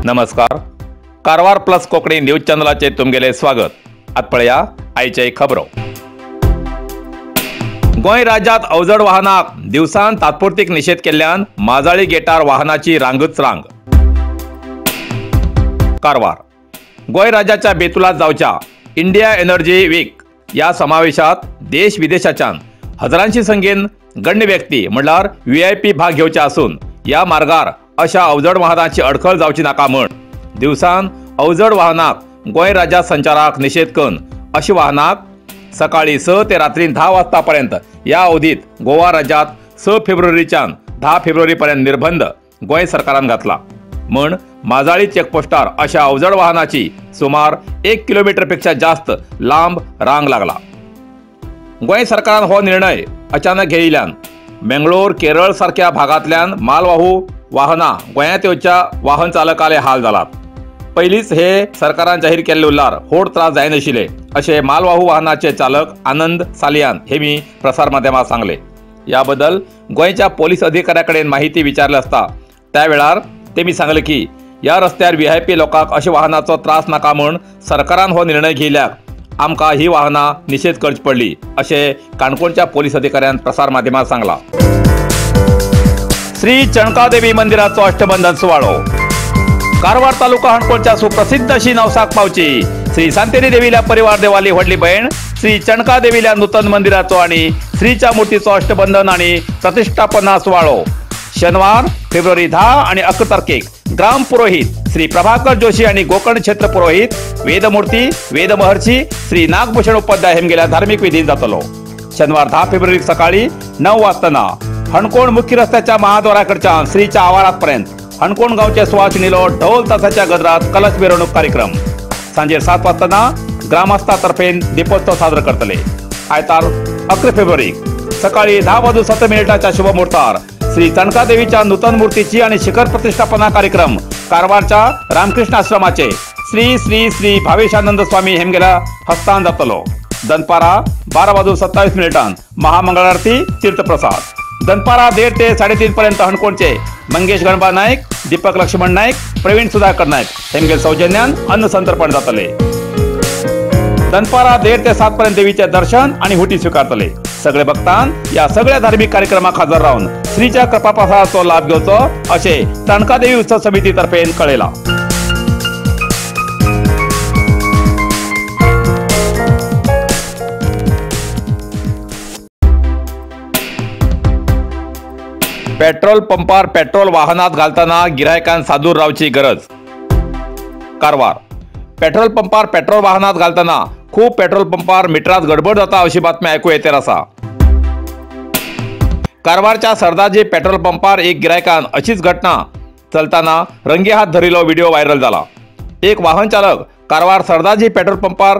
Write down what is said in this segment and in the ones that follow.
नमस्कार, Karwar plus Konkani news चॅनलाचे तुमगेले स्वागत। आत पळया आयचे खबरो। गोंय राज्यात अवजड वाहनाक दिवसान तात्पुरतीक निषेध केल्ल्यान माजाळी गेटार वाहनाची रांगच रांग। कारवार गोंय राज्याच्या बेतुलात जावच्या इंडिया एनर्जी वीक या समावेशात देश विदेशाच्यान हजारांशी संख्येन गण्य व्यक्ती म्हणल्यार VIP भाग घेवचे आसून या मार्गार अशा अवजड वाहनाची अडखळ जावची नाका म्हण दिवसान अवजड वाहनाक गोंय राज्यात संचाराक निषेध करून अशी वाहनाक सकाळी 6 ते रात्री 10 वाजतापर्यंत या अवधीत गोवा राज्यात 6 फेब्रुवारीच्यान 10 फेब्रुवारीपर्यंत निर्बंध गोंय सरकारान घातला म्हण माजाळी चेकपोस्टार अशा अवजड वाहनाची सुमार 1 किलोमीटरपेक्षा जास्त लांब रांग लागला। गोंय सरकारान हो निर्णय अचानक घेयिल्ल्यान मंगळूर केरळ सारख्या भागांतल्यान मालवाहू वाहना गोंयांत येवच्या वाहन चालकाले हाल जालात। पयलींच हे सरकारान जाहीर केल्ले उल्लार होड त्रास जायनाशिल्ले अशें मालवाहू वाहनाचे चालक आनंद सालियान हे मी प्रसार माध्यमात सांगले। या बद्दल गोंयच्या पोलीस अधिकाऱ्या कडेन माहिती विचारले आसता त्या वेळार तेमी सांगले की ह्या रस्त्यार VIP लोकांक अशे वाहनाचो त्रास नाका म्हूण सरकारान हो निर्णय घेयल्याक आमकां ही वाहनां निशेध करची पडली अशें काणकोणच्या पोलीस अधिकाऱ्यान प्रसार माध्यमात सांगलां। श्री चणकादेवी मंदिराचो अष्टबंधन सुवाळो कारवार तालुका हणकोणच्या सुप्रसिद्ध अशी नवसाक पावची श्री सांतेरी देवीला परिवार देवाली व्हडली बहीण श्री चणकादेवीला नूतन मंदिराचो आणि श्रीच्या मूर्तीचो अष्टबंधन आणि प्रतिष्ठापना सुवाळो शनिवार फेब्रुवारी 10 आणि 11 तारखेक ग्राम पुरोहित श्री प्रभाकर जोशी आणि गोकर्ण क्षेत्र पुरोहित वेदमूर्ती वेदमहर्षी श्री नागभूषण उपाध्याय हेमगेल्या धार्मिक विधीन जातलो। शनिवार 10 फेब्रुवारी सकाळी 9 वाजताना हणकोण मुख्य रस्त्याच्या महाद्वाराकडच्या श्रीच्या आवारापर्यंत हणकोण गावच्या सुवासिनीलो ढोल तासाच्या गजरात कलश मिरवणूक कार्यक्रम। सांजे 7 वाजताना ग्रामस्थातर्फे दीपोत्सव साजरा करतले। आयतार 11 फेब्रुवारी सकाळी 10:07 शुभमुहूर्तावर श्री चणकादेवीच्या नूतन मूर्तीची आणि शिखर प्रतिष्ठापना कार्यक्रम कारवारच्या रामकृष्ण आश्रमाचे श्री श्री श्री भावेशानंद स्वामी हेमगेला हस्तान जातलो। दनपारा 12:27 महामंगळारती तीर्थप्रसाद। दनपारा 1:30 ते 3:30 पर्यंत हणकोणचे मंगेश गणबा नाईक, दीपक लक्ष्मण नाईक, प्रवीण सुधाकर नाईक हेमगेल सौजन्यान अन्न संतर्पण जातले। दनपारा 1:30 ते 7 पर्यंत देवीचे दर्शन आणि हुटी स्वीकारतले। सगळे भक्तान या सगळ्या धार्मिक कार्यक्रमाक हजर राहून श्रीच्या कृपाप्रसादाचो लाभ घेवचो अशें चणकादेवी उत्सव समितीतर्फे कळयलां। पेट्रोल पंपार पेट्रोल वाहनात घालताना गिरायकान सादूर रावची गरज। कारवार पेट्रोल पंपार पेट्रोल वाहनात घालताना खूब पेट्रोल पंपार मिटरात गडबड जाता अशी बातमी आयकू येतेर आसा। कारवारच्या सरदारजी पेट्रोल पंपार एक गिरायकान अशीच घटना चलताना रंगे हात धरिल्लो व्हिडिओ व्हायरल जाला। एक वाहन चालक कारवार सरदारजी पेट्रोल पंपार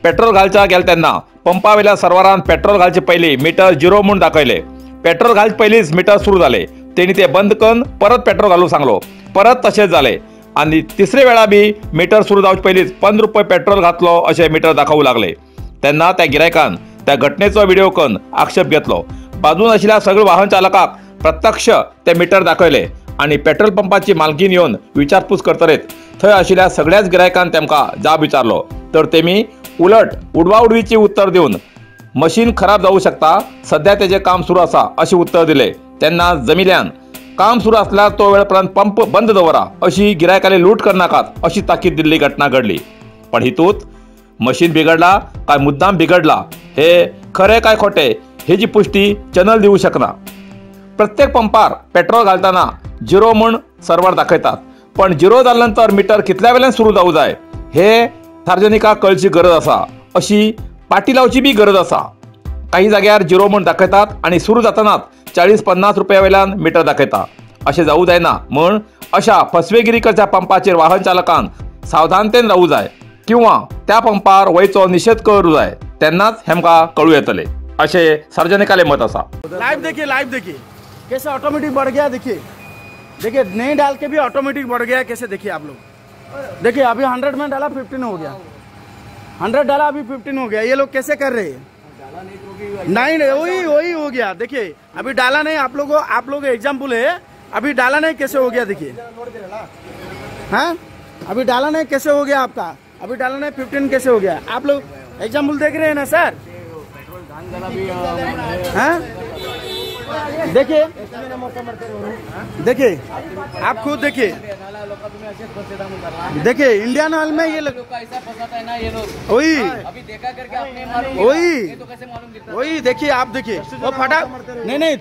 पेट्रोल घालच्या गेले तेन्ना पंपावेल्या सर्वरान पेट्रोल घालचे पयलीं मिटर 0 म्हूण दाखयले। पेट्रोल घालचे पयलींच मिटर सुरू जाले, तेणी ते बंद करून परत पेट्रोल घालूंक सांगलो, परत तशेंच जाले आनी तिसरे वेळा बी मिटर सुरू जावचे पयलींच 15 रुपये पेट्रोल घातलो अशें मिटर दाखोवंक लागले। तेन्ना त्या गिरायकान त्या घटनेचो व्हिडिओ करून आक्षेप घेतलो। बाजून आशिल्ल्या सगळ्या वाहन चालकाक प्रत्यक्ष ते मिटर दाखयले आनी पेट्रोल पंपाची मालकीन येवन विचारपूस करतरेत थंय आशिल्ल्या सगळ्याच गिरायकान तेमकां जाब विचारलो तर तेमी उलट उडवाउडवीची उत्तर दिवन मशीन खराब जाऊ शकता, सध्या तेजे काम सुरू आसा अशें उत्तर दिले। तेन्ना जमिल्यान काम सुरू आसल्यार तो वेळ पर्यंत पंप बंद दवरा अशी गिरायकाले लूट करनाकात अशी ताकीद दिल्ली घटना घडली। पण हितूत मशीन बिघडला काय मुद्दाम बिघडला हे खरे काय खोटे हेजी पुष्टी चॅनल दिवू शकना। प्रत्येक पंपार पेट्रोल घालताना 0 म्हूण सर्वर दाखयतात, पण 0 जाल्या नंतर मिटर कितल्या वेल्यान सुरू जावू जाय हे सार्वजनिकाक कळची गरज आसा, अशी पाटी लावची बी गरज आसा। काही जाग्यार 0 म्हूण दाखयतात आनी सुरू जातनाच 40-50 रुपया वेल्यान मिटर दाखयता, अशें जावू जायना म्हूण अशा फसवेगिरी करच्या पंपाचेर वाहन चालकान सावधानतेन रावू जाय किंवा त्या पंपार वयचो निषेध करू जाय, तेन्नाच हेमकां कळू येतले अशें सार्वजनिकाले मत आसा। लाइव देखिए, लाइव देखिए कैसे ऑटोमेटिक बढ़ गया। देखिए देखिए नहीं डाल के भी ऑटोमेटिक बढ़ गया। कैसे देखिए आप लोग, देखिए अभी 100 में डाला 15 हो गया, 100 डाला अभी 15 हो गया। ये लोग कैसे कर रहे हैं? नहीं नहीं वही वही हो गया। देखिए अभी डाला नहीं, आप लोग एग्जाम्पल है, अभी डाला नहीं कैसे हो गया देखिए। हाँ अभी डाला नहीं कैसे हो गया आपका, अभी डाला नहीं 15 कैसे हो गया? आप लोग एग्जाम्पल देख रहे हैं ना सर? हाँ देखिए देखिए आप खुद देखिए, देखिए इंडियन ऑयल में ये लोग वही वही वही देखिए आप देखिए वो फटा नहीं नहीं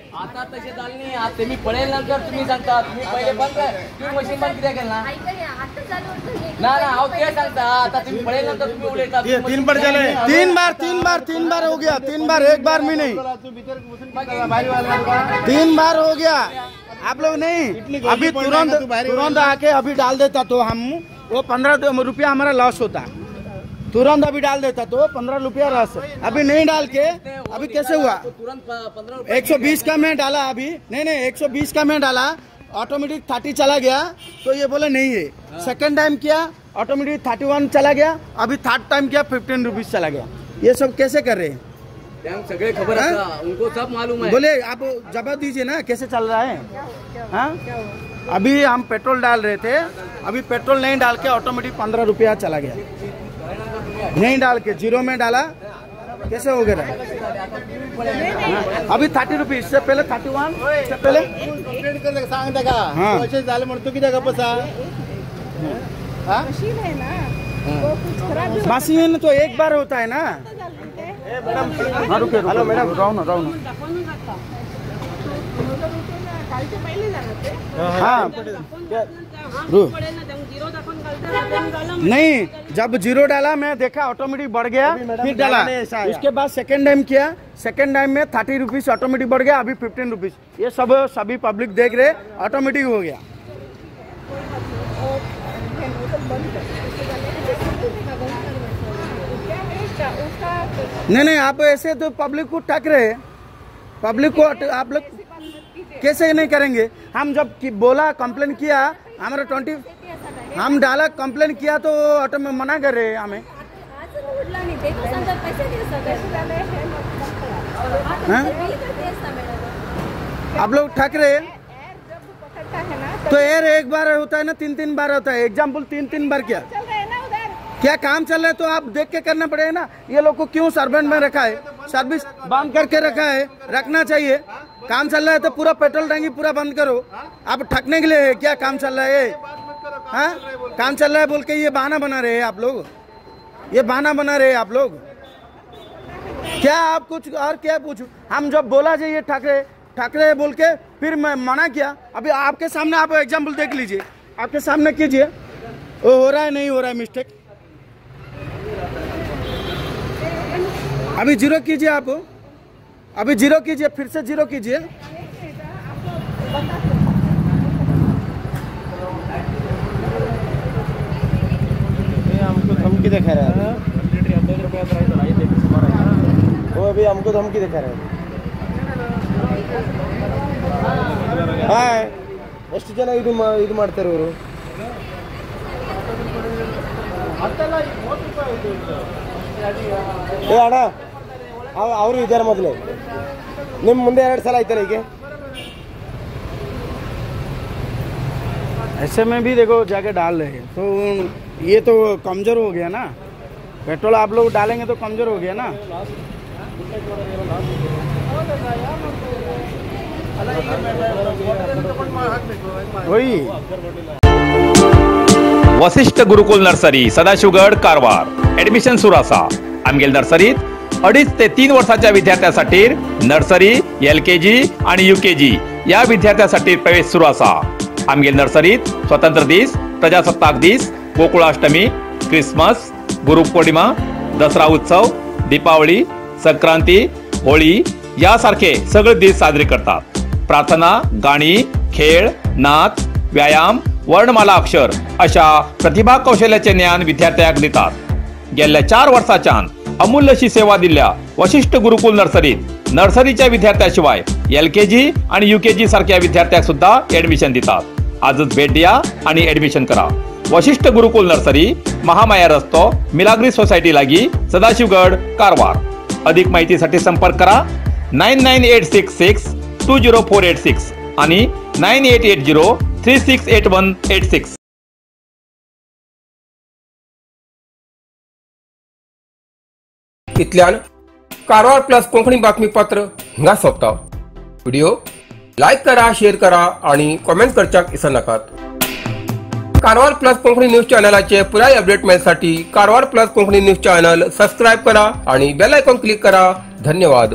तीन बार तीन बार तीन बार हो गया, तीन बार, एक बार में नहीं, तीन बार हो गया। आप लोग नहीं अभी तुरंत तुरंत आके अभी डाल देता तो हम वो 15 रुपया हमारा लॉस होता। तुरंत अभी डाल देता तो 15 रुपया लॉस, अभी नहीं डाल के अभी कैसे हुआ? 120 का मैं डाला अभी, नहीं नहीं 120 का मैं डाला, ऑटोमेटिक 30 चला गया तो ये बोले नहीं है। सेकेंड टाइम किया ऑटोमेटिक 31 चला गया, अभी थर्ड टाइम किया 15 रुपीज चला गया। ये सब कैसे कर रहे हैं? सगळे खबर उनको सब मालूम है। बोले आप जवाब दीजिए ना कैसे चल रहा है? हाँ अभी हम पेट्रोल डाल रहे थे, अभी पेट्रोल नहीं डाल के ऑटोमेटिक 15 रुपया चला गया, नहीं डाल के जीरो में डाला, कैसे हो गया? अभी 30 रुपीज से पहले 31 से पहले मशीन तो एक बार होता है ना। हाँ रुके हेलो मैडम, राव ना राव ना। हाँ नहीं जब जीरो डाला मैं देखा ऑटोमेटिक बढ़ गया, फिर डाला, उसके बाद सेकेंड टाइम किया, सेकेंड टाइम में 30 रुपीज ऑटोमेटिक बढ़ गया, अभी 15 रुपीज। ये सब सभी पब्लिक देख रहे, ऑटोमेटिक हो गया। नहीं नहीं आप ऐसे तो पब्लिक को ठग रहे हैं, पब्लिक को आप लोग कैसे नहीं करेंगे? हम जब बोला कंप्लेन किया, हमारा 20 हम डाला कंप्लेन किया तो ऑटो में मना कर रहे हैं हमें। हाँ? आप लोग ठग रहे हैं तो एयर एक बार होता है ना, तीन तीन बार होता है। एग्जाम्पल तीन तीन बार किया, क्या काम चल रहा है तो आप देख के करना पड़ेगा ना। ये लोग को क्यों सर्वेंट में रखा है, सर्विस बंद करके रखा है, रखना चाहिए। काम चल रहा है तो पूरा पेट्रोल टंकी पूरा बंद करो। आप ठकने के लिए है क्या काम चल रहा है? हाँ काम चल रहा है बोल के ये बहाना बना रहे हैं आप लोग, ये बहाना बना रहे हैं आप लोग। क्या आप कुछ और क्या पूछू? हम जब बोला जाइए ठाकरे ठाकरे बोल के फिर मैं मना किया। अभी आपके सामने आप एग्जाम्पल देख लीजिए, आपके सामने कीजिए, वो हो रहा है नहीं हो रहा है मिस्टेक। अभी जीरो कीजिए आप, अभी जीरो कीजिए, फिर से जीरो कीजिए। हमको धमकी दिखा रहा है वो, अभी हमको धमकी दिखा रहा है। ಹಾಯ್ ಎಷ್ಟು ಜನ ಇದು ಇದು ಮಾಡ್ತಾರೆ ಇವರು? ಏ ಅಣ್ಣ ಅವರು ಇದ್ದಾರೆ ಮೊದಲು, ನಿಮ್ಮ ಮುಂದೆ 2 ಸಲ ಆಯ್ತಲ್ಲ ಈಗ। ऐसे में भी देखो जाके डाल रहे हैं तो ये तो कमज़ोर हो गया ना, पेट्रोल आप लोग डालेंगे तो कमज़ोर हो गया ना। वही वशिष्ठ गुरुकुल नर्सरी सदाशिवगड कारवार ऍडमिशन सुरू आसा। आमगेल नर्सरीत 2.5 ते 3 वर्षाच्या विद्यार्थ्यांसाठी नर्सरी, LKG आणि UKG या विद्यार्थ्यांसाठी प्रवेश सुरू आसा। आमगेल नर्सरीत स्वतंत्र दीस, प्रजासत्ताक दीस, गोकुळाष्टमी, क्रिसमस, गुरुपौर्णिमा, दसरा उत्सव, दीपावली, संक्रांती, होळी या सारखे सगळे दीस साजरे करतात। प्रार्थना, गाणी, खेळ, नाच, व्यायाम, वर्णमाला अक्षर अशा प्रतिभा कौशल्याचे ज्ञान विद्यार्थ्यांक दितात। गेल्या 4 वर्षांच्यान अमूल्यशी सेवा दिल्ल्या वशिष्ठ गुरुकुल नर्सरीत नर्सरीच्या विद्यार्थ्यांशिवाय LKG आणि UKG सारख्या विद्यार्थ्यांक सुद्धा ऍडमिशन दितात। आजच भेट दिया आणि ॲडमिशन करा. वशिष्ठ गुरुकुल नर्सरी, महामाया रस्तो, मिलाग्री सोसायटी लागी, सदाशिवगड, कारवार. अधिक माहितीसाठी संपर्क करा 9986 620 486 आणि 9880 368186. इतल्यान कारवार प्लस कोंकणी बातमीपत्र हिंगा सोंपता. व्हिडिओ लायक करा, शेअर करा आणि कॉमेंट करच्याक विसरनाकात. कारवार प्लस कोंकणी न्यूज चॅनलाचे पुराय update मेळसाठी Karwar plus Konkani news channel subscribe करा आणि बेल आयकॉन क्लिक करा. धन्यवाद.